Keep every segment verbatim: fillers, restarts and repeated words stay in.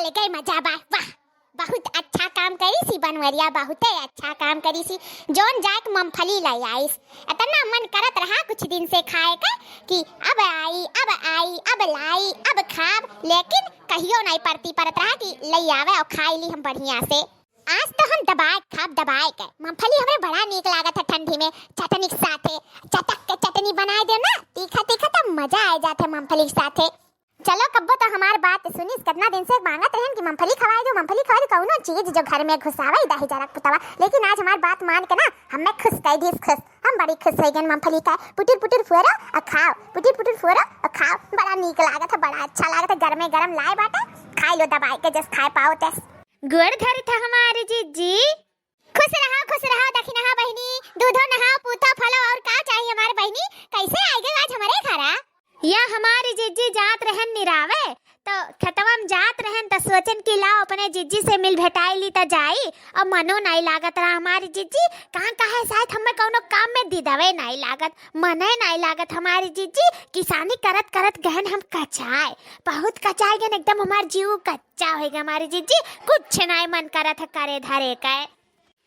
लेके मजा बा, वाह, बहुत अच्छा काम करिस ई बनवरिया, बहुते अच्छा काम करिस ई। जौन जाइके मूंगफली लै आइस, इतना मन करत रहा कुछ दिन से खाए का कि अब आई, अब आई, अब लाई, अब खाब, लेकिन कहियो नाहीं परती परत रहा कि लै आवे और खाई ली हम बढ़िया से। आज तो हम दबाए खाब, दबाए के। मूंगफली हमरे बड़ा नीक लागत है ठंडी में, चटनी के साथे, चटक के चटनी बनाए देउ ना, तीखा तीखा, तो मजा आ जात है मूंगफली के साथे। चलो, कब्बो तो हमार बात सुनिस, कितना दिन से मांगत रहन कि मूंगफली खवाए दो, मूंगफली खवाए दो, कौनो चीज जो घर में घुसावे, दही जरा पुतवा, लेकिन आज हमार बात मान के ना हमें खुश कर दिस, खुश। हम बड़ी खुश हो गए मूंगफली का। पुटुर पुटुर फोरो और खाओ, पुटुर पुटुर फोरो और खाओ, बड़ा नीक लागत है, बड़ा अच्छा लागत है, गरमे गरम लाए बाटे, खाई लो दबाए के, जस खाए पाओ तस। गोड़ धरत है हमारी जिज्जी। खुश रहो, खुश रहो, दखिनहा बहिनी, दूधो नहाओ, पूतो फलो, और का चाहिए हमार बहिनी? कैसे आइ गए आज हमरे घरा? या हमारी जिज्जी जात रहन निरावे, तो खेतवा में जात रहन, तो सोचन कि लाओ अपने जिज्जी से मिल भेटाई ली तो जाई। और मनो नाहीं लागत रहा हमारी जिज्जी, कहाँ कहे शायद हमें कौनो काम में दिदवे नाहीं लागत, मने नाहीं लागत हमारी जिज्जी। किसानी करत करत गहन हम कचाए, बहुत कचाए गहन, एकदम हमार जीव कच्चा हो गया हमारी जिज्जी, कुछ नाहीं मन करत है करे धरे के।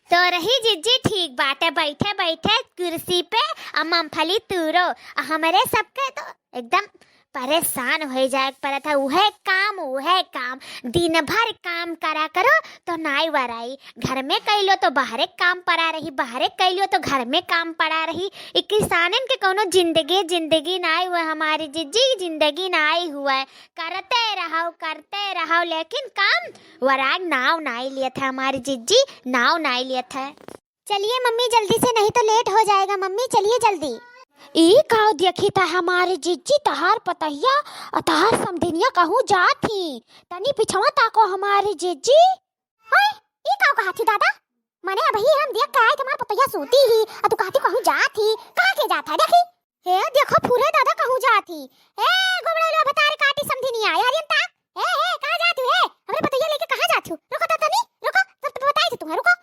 तो रही जिज्जी ठीक बाटे, बैठे बैठे कुर्सी पे आ मूंगफली तूरो। आ हमरे सबके तो एकदम परेशान हो जाए के पड़त है, उहे काम, उहे काम, दिन भर काम करा करो तो नाई वराई, घर में कैलो तो बाहरे काम पड़ा रही, बाहरे कैलो तो घर में काम पड़ा रही। ई किसानन के कौनो जिंदगी, जिंदगी नाई हुए हमारी जिज्जी, जिंदगी नाई हुए, करते रहो, करते रहो, लेकिन काम वराग नाव नाई लियत है हमारी जिज्जी, नाव नाई लियत है। चलिए मम्मी, जल्दी से, नहीं तो लेट हो जाएगा मम्मी, चलिए जल्दी। ई काव देखी था हमारी जिज्जी, तहार पतहिया और तहार समधिनिया कहूँ जात ही। तनी पिछवा ताको हमारी जिज्जी। ओए, ई काव कहा थी दादा? मने अबही हम देख के आए थे, हमार पतहिया सूती ही, और तू कहती कहूँ जात ही, कहाँ के जात है? देखी, हे देखो फुरे दादा कहूँ जात ही। ए गोबड़ेलो भतार काटी समधिनिया, यार ये ता। हे, हे, कहाँ जात हो, हे? हमरे पतोहिया लेके कहाँ जात हो? रुको तो तनी, रुको, तब तो बताई थी तुम्हें, रुको।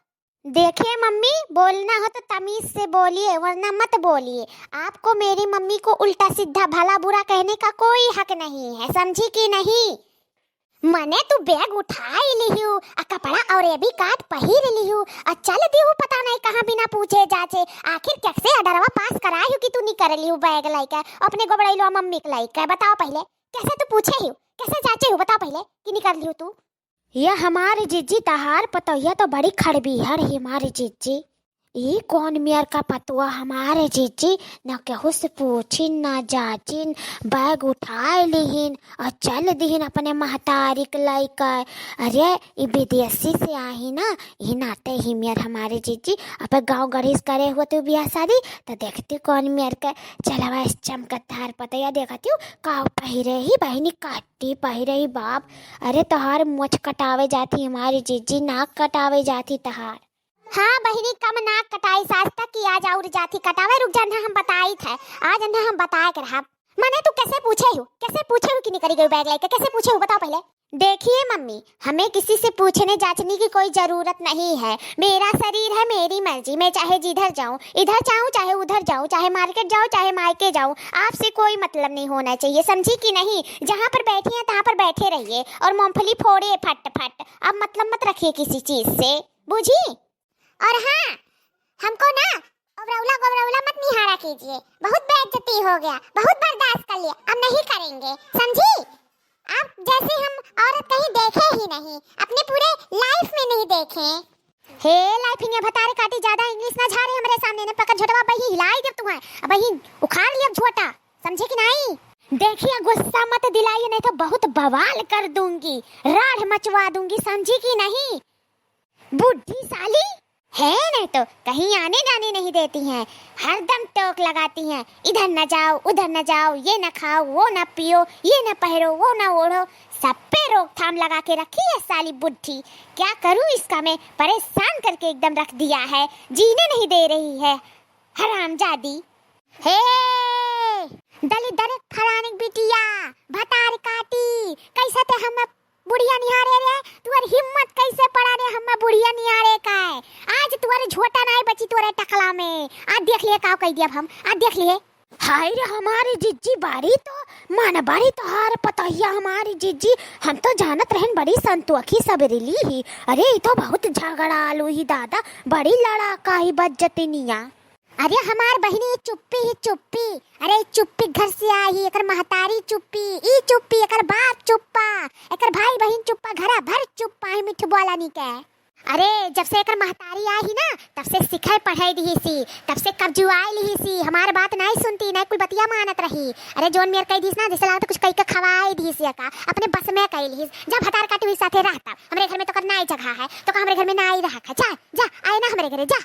देखिए मम्मी, बोलना हो तो तमीज से बोलिए, वरना मत बोलिए। आपको मेरी मम्मी को उल्टा सीधा भला बुरा कहने का कोई हक नहीं है, समझी कि नहीं? मने तू बैग उठाई लिहू, आ कपड़ा और एबी काट पहिर लिहू, आ चल दिहू पता नहीं कहाँ बिना पूछे जाचे। आखिर कैसे अडरवा पास कराए हो कि तू निकर लिहू बैग लइके, अपने गोबड़ैलो मम्मी के लइके? बताओ पहिले, कैसे तू पूछे हो, कैसे जाचे हो, बताओ पहिले कि निकर लिहू तू? ये हमारे जिज्जी तहार पतोहिया तो बड़ी खड़बीहर ही हमारे जिज्जी। ई कौन मेर का पतुआ हमारे जिज्जी, न केहू से पूछिन, न जाचिन, बैग उठाए लिहिन और चल दिहिन अपने महतारी के लइके। अरे, ई विदेशी से आही ना, ई नाते ही मेर हमारे जिज्जी, अब गाँव गढ़ीस करे हुआ तू बियाह शादी, तो देखती कौन मेर के चलवा इस चमकत धार पतया देखती हूँ, काव पहिरे ही बहिनी, काटी पहिरे ही बाप। अरे, तोहार मोछ कटावे जाती हमारी जिज्जी, नाक कटावे जाती तहार। हाँ बहिनी, कम नाक कटाई सास तक की आज और जाथी कटावे। रुक जा, ना हम बताई थे, आज ना हम बताए के रहब। मने तू कैसे पूछे हो, कैसे पूछे हो कि निकरी गई बैग लेके, कैसे पूछे हो, बताओ पहिले। देखिए मम्मी, हमें किसी से पूछने जांचने की कोई जरूरत नहीं है। मेरा शरीर है, मेरी मर्जी, मैं चाहे जिधर जाऊं, इधर जाऊं, चाहे उधर जाऊं, चाहे मार्केट जाऊं, चाहे मायके जाऊं, आपसे कोई मतलब नहीं होना चाहिए, समझी कि नहीं? जहाँ पर बैठी हैं, तहाँ पर बैठे रहिए और मूंगफली फोड़िए फट फट। अब मतलब मत रखिए किसी चीज से, बुझी? और हाँ, हमको ना ओबरौला गोबरौला मत निहारा कीजिए, बहुत बेइज्जती हो गया, बहुत बर्दाश्त कर लिया, अब नहीं करेंगे, समझी? आप जैसे हम औरत कहीं देखे ही नहीं, अपने पूरे लाइफ में नहीं देखे। हे लाइफ हिंगे भतारे काटी, ज्यादा इंग्लिश ना झारे हमरे सामने, ने पकड़ झोटवा बही हिलाई देब तुम्हें, अब बही उखाड़ लियब झोटा, समझे कि नहीं? देखिए गुस्सा मत दिलाइए, नहीं तो बहुत बवाल कर दूंगी, राढ़ मचवा दूंगी, समझी कि नहीं? बुढ़ी साली है नहीं तो कहीं आने जाने नहीं देती हैं, हरदम टोक लगाती हैं, इधर न जाओ, उधर न जाओ, ये न खाओ, वो न पियो, ये न पहरो, वो न ओढ़ो, सब पे रोकथाम लगा के रखी है साली बुढ़ी। क्या करूं इसका मैं, परेशान करके एकदम रख दिया है, जीने नहीं दे रही है हरामजादी। हे दलिद्दर फलानिक बिटिया, भतार काटी, कैसे ते हम बुढ़िया निहारे रे, तुअर हिम्मत कैसे पड़ा रे हम्मा बुढ़िया निहारे का है? आज तुअर झोटा नाय बची तुअरे टकला में। आज देख लिए का कह दिया हम, आज देख लिए। हाय रे हमारे जिज्जी बारी तो मन बड़ी तोहार पतोहिया हमारी जीजी, हम तो जानत रहन बड़ी संतोखी सबेरेली ही। अरे, ई तो बहुत झगड़ालू ही दादा, बड़ी लड़ाका ही बज्जतिनिया। अरे हमार बहिनी, ई चुप्पी ही चुप्पी। अरे ई चुप्पी घर से आई ही, एकर महतारी चुप्पी, ई चुप्पी, एकर बाप चुप्पा, एकर भाई बहिन चुप्पा, घरा भर चुप्पा ही मिठ बोलानी के। अरे जब से एकर महतारी आई ही ना, तब से सिखाई पढ़ाई दिहिसी, तब से कब्जुआई लिहिसी, हमार बात नाई सुनती, नाई कुल बतिया मानत रही। अरे जौन मेर कही दिहिस ना, जैसे लागत कुछ कही के खवाई दिहिसी का, अपने बस में कही लिहिस। जा भतार काटी हुई साथे रहता, हमरे घर में तो कर नाई जगह है, तो का हमरे घर में नाई रहा है, जा, जा, आए ना हमरे घरे, जा।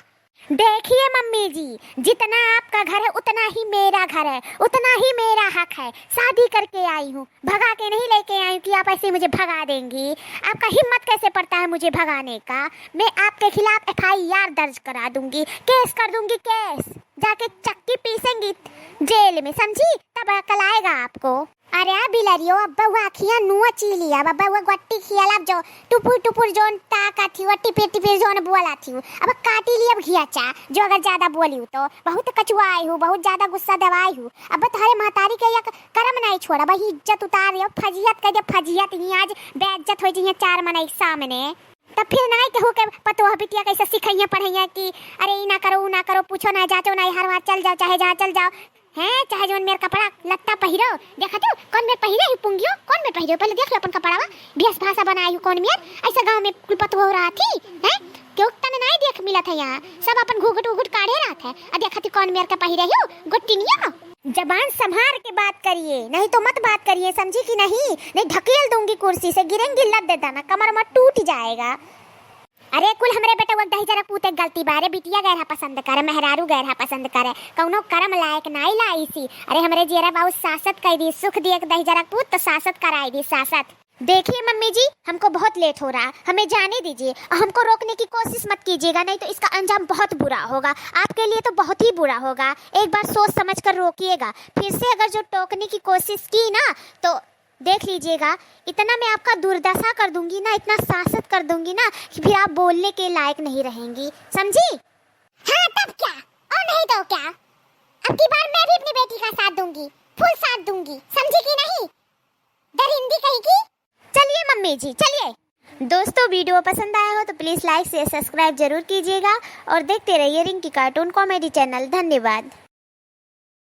देखिए मम्मी जी, जितना आपका घर है उतना ही मेरा घर है, उतना ही मेरा हक है। शादी करके आई हूँ, भगा के नहीं लेके आई हूँ कि आप ऐसे मुझे भगा देंगी। आपका हिम्मत कैसे पड़ता है मुझे भगाने का? मैं आपके खिलाफ एफ आई आर दर्ज करा दूंगी, केस कर दूंगी, केस। जाके चक्की पीसेंगी जेल में, समझी? तब अकल आएगा आपको। अरे आ बिलरियो, अब बउआ अखियाँ नुआ ची लिया, अब बउआ गोट्टी खियाला, अब जो टुपुर टुपुर जोन ताका थी, वो टिपिर टिपिर जोन बोला थी, अब काटी ली अब घियाचा, जो अगर ज्यादा बोली हूँ तो। बहुत कचुआई हूँ, बहुत ज्यादा गुस्सा दवाई हूँ। अब तोहरे महतारी के एक करम नहीं छोड़ा, वही इज्जत उतार दियो, फजीहत कह दे फजीहत, ही आज बेइज्जत हो जाइए चार मनई के सामने। तब फिर नाई केहू के पतोह बिटिया कैसे सिखइया पढ़इया कि अरे ई ना करो, ऊ ना करो, पूछो ना, जाचो ना, हर वहाँ चल जाओ, चाहे जहाँ चल जाओ, हैं, चाहे जौन मेर कपड़ा लत्ता पहिरो, देखा तू कौन मेर पहिरे ही पुंगियो, कौन मेर पहिरे, पहले देख लो अपन कपड़ावा, भेष भाषा बनाई हो कौन मेर, ऐसे गाँव में कुल पतोह रहा थी, हैं, केहू तन नाई देख मिलत है यहाँ, सब अपन घूघट उघट काढ़े रहत है, आ देखा तू कौन मेर के पहिरे हो, गोटिनिया। जबान संभार के बात करिए, नहीं तो मत बात करिए, समझी कि नहीं? नहीं ढकेल दूंगी कुर्सी से, गिरेंगी लद दाना, कमर में टूट जाएगा। अरे कुल हमरे बेटवा के दहिजरा पूते गलती बा। अरे बिटिया गैरहा पसंद करे, मेहरारू गैरहा पसंद करे, कौनो करम लायक नाई लाइसी। अरे हमरे जियरा बाबू सासत कह दी, सुख दिए के दहिजरा पूत तो सासत कराई दी, सासत। देखिए मम्मी जी, हमको बहुत लेट हो रहा, हमें जाने दीजिए और हमको रोकने की कोशिश मत कीजिएगा, नहीं तो इसका अंजाम बहुत बुरा होगा, आपके लिए तो बहुत ही बुरा होगा। एक बार सोच समझ कर रोकिएगा, फिर से अगर जो टोकने की कोशिश की ना तो देख लीजिएगा, इतना मैं आपका दुर्दशा कर दूंगी ना, इतना सासत कर दूंगी ना कि फिर आप बोलने के लायक नहीं रहेंगी, समझी? हाँ तब क्या, और नहीं तो क्या, अब की बार मैं भी अपनी बेटी का साथ दूंगी, फुल साथ दूंगी, समझी कि नहीं? दरिंदी कहीं की। चलिए मम्मी जी, चलिए। दोस्तों, वीडियो पसंद आया हो तो प्लीज लाइक शेयर सब्सक्राइब जरूर कीजिएगा और देखते रहिए रिंकी कार्टून कॉमेडी चैनल। धन्यवाद।